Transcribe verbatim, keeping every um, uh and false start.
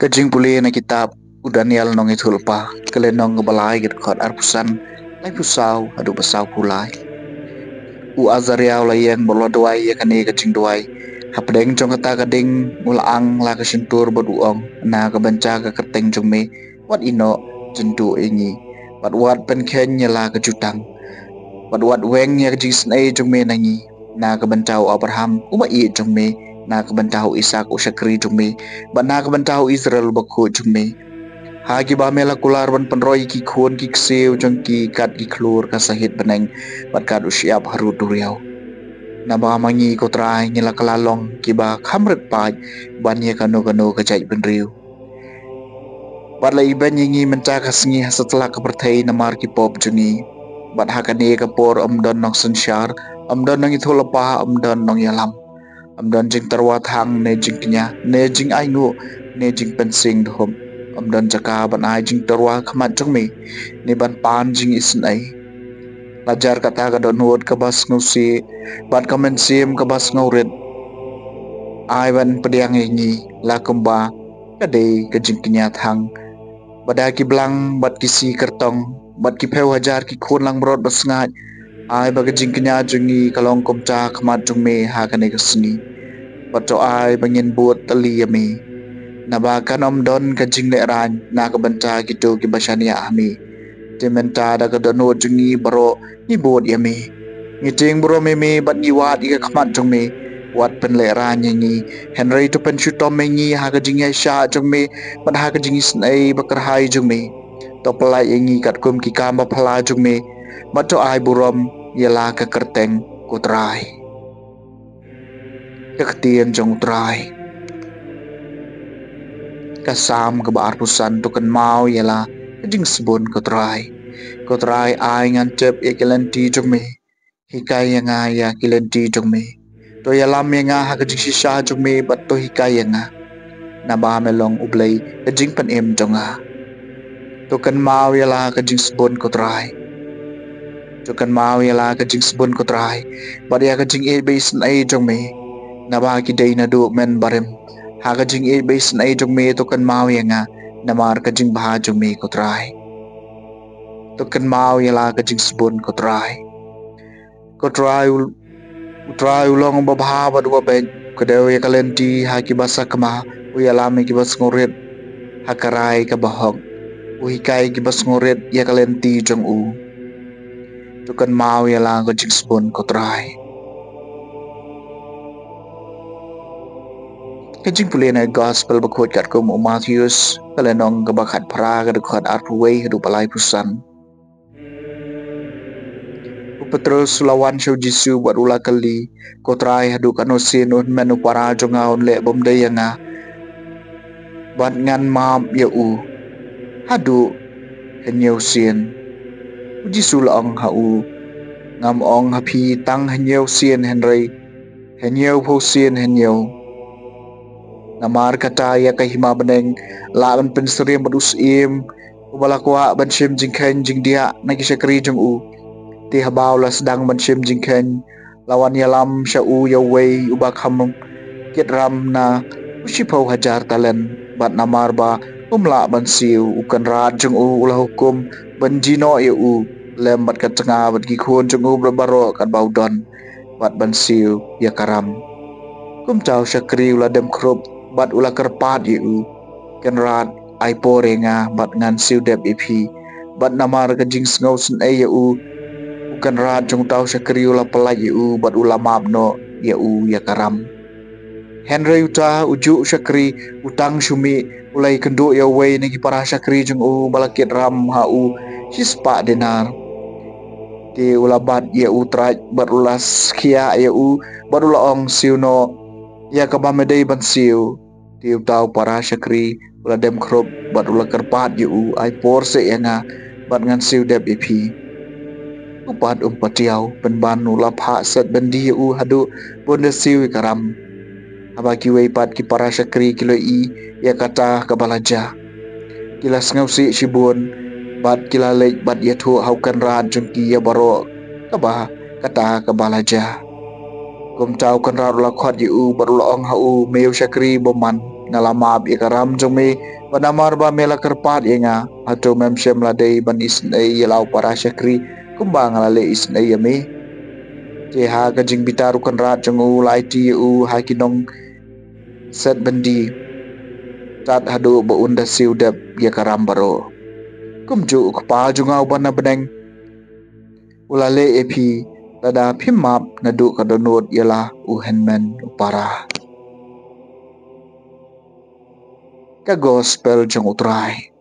Ka jingpule na kitab u Daniel nongïathuhlypa, ka lynnong kaba lai, ka dkhot arphew san, laiphew saw haduh ba sawphew lai. U Azaria u la ïeng bad u la duwai ïa kane ka jingduwai. Hapdeng jong kata ka ding u la ang la ka shyntur bad u ong, na ka bynta ka kyrteng jong me, wat ïehnoh jingduh ïa ngi, bad wat pynkheiñ ïa la ka jutang, bad wat weng ïa ka jingisynei jong me na ngi, na ka bynta u Abraham u maieit jong me, na ka bynta u Isaak u shakri jong me, bad na ka bynta u Israel u bakhuid jong me. Ha kiba me la kular ban pynroi ïa ki khun ki ksiew jong ki kat ki khlur ka sahit bneng, bad kat u shyiap harud duriaw. Naba ma ngi, ko Trai, ngi la kylla long kiba kham rit paid ban ïa kano kano ka jaitbynriew, bad la ibeiñ ïa ngi mynta ka sngi ha satlak ka pyrthei namar ki pop jong ngi. Bad ha kane ka por ym don nongsynshar, ym don nongïathuhlypa, ym don nongïalam, ym don jingtyrwa thang ne jingkñia ne jingainguh ne jingpynsing dkhot, ym don jaka ban ai jingtyrwa khmat jong me ne ban pan jingisynei. La jar kata ka dohnud kaba sngewsih bad ka mynsiem kaba sngewrit. Ai ban pdiang ïa ngi la kumba ka dei ka jingkñia thang, bad da ki blang bad ki si kyrtong bad ki phew hajar ki khun langbrot basngaid. Ai ba ka jingkñia jong ngi ka long kumta khmat jong me ha kane ka sngi, bad to ai ba ngin bud tylli ïa me. Naba kan ym don ka jinglehrain na ka bynta kito kiba shaniah ha me. Te mynta da ka dohnud jong ngi baroh ngi bud ïa me. Ngi tieng burom ïa me bad ngi wad ïa ka khmat jong me. Wat pynlehrain ïa ngi, hynrei to pynshitom ïa ngi ha ka jingïaishah jong me bad ha ka jingisynei ba kyrhai jong me. To pyllait ïa ngi katkum ki kam ba phylla jong me, bad to ai burom ïa la ka kyrteng, ko Trai. Ka ktien jong u Trai. Ka Salm kaba arphew san. To kynmaw ïa la ka jingsbun, ko Trai. Ko Trai, ai ngan tip ïa ki lynti jong me. Hikai ïa nga ïa ki lynti jong me. To ïalam ïa nga ha ka jingshisha jong me bad to hikai ïa nga. Naba me long U Blei ka jingpynim jong nga. To kynmaw ïa la ka jingsbun, ko Trai. To kynmaw ïa la ka jingsbun, ko Trai, bad ïa ka jingïeit ba isynei jong me. Naba ki dei naduh mynbarim. Ha ka jingïeit ba isynei jong me to kynmaw ïa nga namar ka jingbha jong me, ko Trai. To kynmaw ïa la ka jingsbun, ko Trai. Ko Trai u, u Trai u long uba bha bad uba beit. U kdew ïa ka lynti ha kiba sakma, u ïalam ïa kiba sngewrit ha ka rai kaba hok. U hikai ïa kiba sngewrit ïa ka lynti jong u. To kynmaw ïa la ka jingsbun, ko Trai. Ka jingpule na ka Gospel bakhuid katkum u Mathaios, ka lynnong kaba khatphra, ka dkhot arphew wei haduh ba laiphew san. U Petros u la wan sha u Jisu bad u la kylli, Ko Trai, haduh katno sien u hynmen u para jong nga un leh bymdei ïa nga, bad ngan map ïa u? Haduh hynñiew sien? U Jisu u la ong ha u, Ngam ong ha phi tang hynñiew sien, hynrei hynñiewphew sien hynñiew. Namar kata ïa ka hima bneng lah ban pynsyriem bad u syiem uba la kwah ban shim jingkheiñ jingdiah na ki shakri jong u. Te haba u la sdang ban shim jingkheiñ, la wan ïalam sha u ïa uwei uba kham kit ram na u shiphew hajar talent, bad namar ba um lah ban siew, u kynrad jong u u la hukum ban jinoh ïa u, lem bad ka tnga bad ki khun jong u bad baroh katba u don, bad ban siew ïa ka ram. Kumta u shakri u la dem khrup bad u la kyrpad ïa u, Kynrad, ai por ïa nga bad ngan siew dep ïa phi. Bad namar ka jingsngew synei ïa u, u kynrad jong uta u shakri u la pyllait ïa u bad u la map noh ïa u ïa ka ram. Hynrei uta ujuh u shakri, u tang shu mih, u la ïakynduh ïa uwei na ki para shakri jong u ba la kit ram ha u shispah denar. Te u la bat ïa u trai bad u la skhiah ïa u bad u la ong, Siew noh ïa kaba me dei ban siew. Te uta u para shakri u la dem khrup bad u la kyrpad ïa u, Ai por seh ïa nga bad ngan siew dep ïa phi. U pat um patiaw, pynban u la phah set byndi ïa u haduh ba un da siew ïa ka ram. Haba kiwei pat ki para shakri ki la ïohi ïa kata kaba la jia, ki la sngewsih shibun, bad ki la leit bad ïathuh ha u kynrad jong ki ïa baroh kaba kata kaba la jia. Kumta u kynrad u la khot ïa u bad u la ong ha u, Me u shakri bymman, nga la map ïa ka ram jong me, bad namar ba me la kyrpad ïa nga, hato mem shym la dei ban isynei ïa la u para shakri kumba nga la leh isynei ïa me? Te ha ka jingbitar u kynrad jong u la aiti ïa u ha ki nongset byndi tad haduh ba un da siew dep ïa ka ram baroh. Kumjuh u kpa jong nga uba na bneng u la leh ïa phi, lada phim map naduh ka dohnud ïa la u hynmen u para. Ka Gospel jong U Trai.